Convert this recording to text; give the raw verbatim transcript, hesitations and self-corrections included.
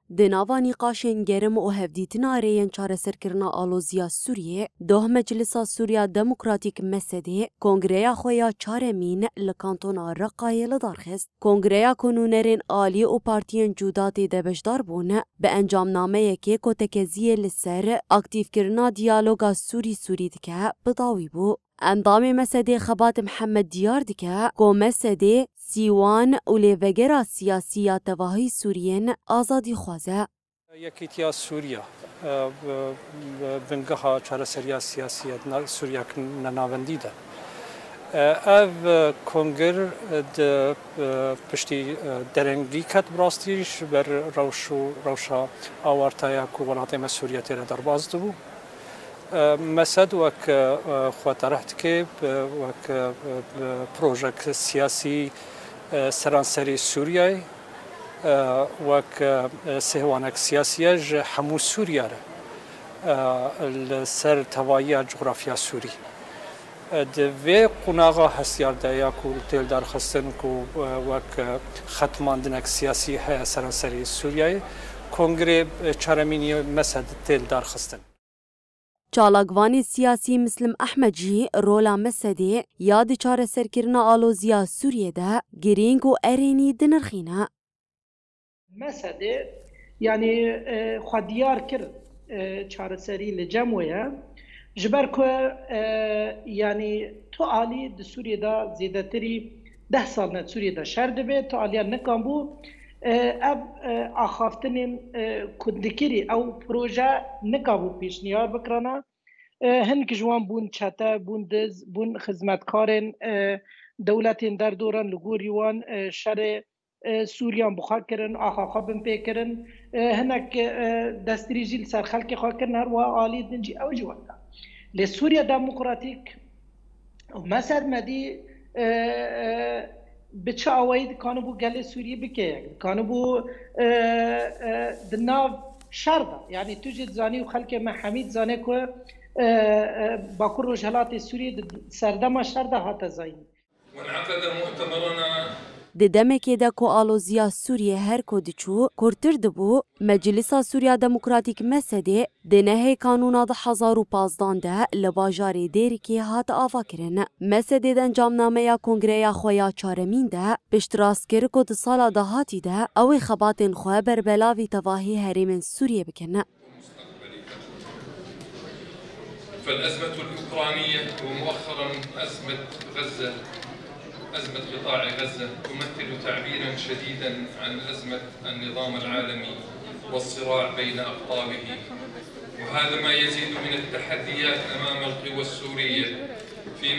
Di nava nîqaşên gerim û hevdîtina rêyên çareserkirina aloziya Sûriyê, doh Meclisa Sûriya Demokratîk, mesedê, kongreya xwe ya çaremîn li kantona Reqayê li dar xist. Kongreya ku nûnerên alî û partiyên cuda tê de beşdar bûn, bi encamnameyekê ku tekeziyê li ser aktîfkirina diyaloga Sûrî-Sûrî dike, bi dawî bû. Endamê mesedê Xebat Mihemed diyar dike ku mesedê sîwan û lêvegera siyasî ya tevahî Sûriyên azadîxwaz e. Yekîtiya Sûriya, e, bi, bi bingeha çareseriya siyasî ya na-, Sûriya ne navendî de. E, ev, e, kongir, e, di, e, piştî, e, derengî ket bi rastî ji ber rewş û rewşa awartaya ku welatê me Sûriye tê de derbas dibû. Mesed wek, e, xwe terih dike, bi, wek, e, bi projek siyasî, e, seranserî Sûriyeyê, e, wek, e, sêhwanek siyasî ye ji hemû Sûriye re, e, li ser tevahiya cografya Sûrî. E, di vê qonaxa hestiyar de ya ku tê li darxistin ku, e, wek, e, xetmandinek siyasî heye seranserî Sûriyeyê, kongrê, e, çaremîn yê Mesed tê li darxistin. Çalakvanê siyasî Mislim Ehmed jî rola Mesedê ya di çareserkirina aloziya Sûriyê de girîng û erênî dinirxîne. Mesedê, yanî, e, xwe diyar kir, e, çareserî li cem wê ye. Ji ber ku, e, yanî tu alî di Sûriyê de zêdetirî deh sal ne Sûriyê de şer dibe, tu aliya nikan bû, e, ev, e, axaftinên, e, ku dikirî ew proje nikabû pêşniyar bikirana. E, hinek ji wan bûn çete, bûn diz, bûn xizmetkarên, e, dewletên derdoran, li gorî wan, e, şerê, e, Sûriyan bi xwe kirin, axa xwe bin pê kirin. E, hinek, e, destdirî jî li ser xelkê xwe kirin, her wiha alî din jî ew jî wenda. Lê Sûriya Demokratîk û Mesed Medî, e, e, bi çi awayî dikanibû gelê Sûriyê bike yek? Dikanibû, e, e, di nav şer de. Yanî tu jî dizanî û xelkê me hemî dizane ku, e, e, Bakur Rojhelatê Sûriyê di serdema şer de hate zayîn. وانعقد مؤتمرنا. Di demekê de ku aloziya Sûriyê her ku diçû, kurtir dibû, Meclisa Sûriya Demokratîk, Mesedê, di nehê Kanûna du hezar û pazdan de li bajarê Dêrikê hat avakirin. Mesedê di encamnameya kongreya xwe ya çaremîn de piştrast kir ku di sala dahatî de ew ê xebatên xwe berbelavî tevahî herêmên Sûriyê bikin. فالأزمة الأوكرانية ومؤخرا أزمة غزة، أزمة قطاع غزة تمثل تعبيرا شديدا عن أزمة النظام العالمي والصراع بين أقطابه، وهذا ما يزيد من التحديات أمام القوى السورية فيما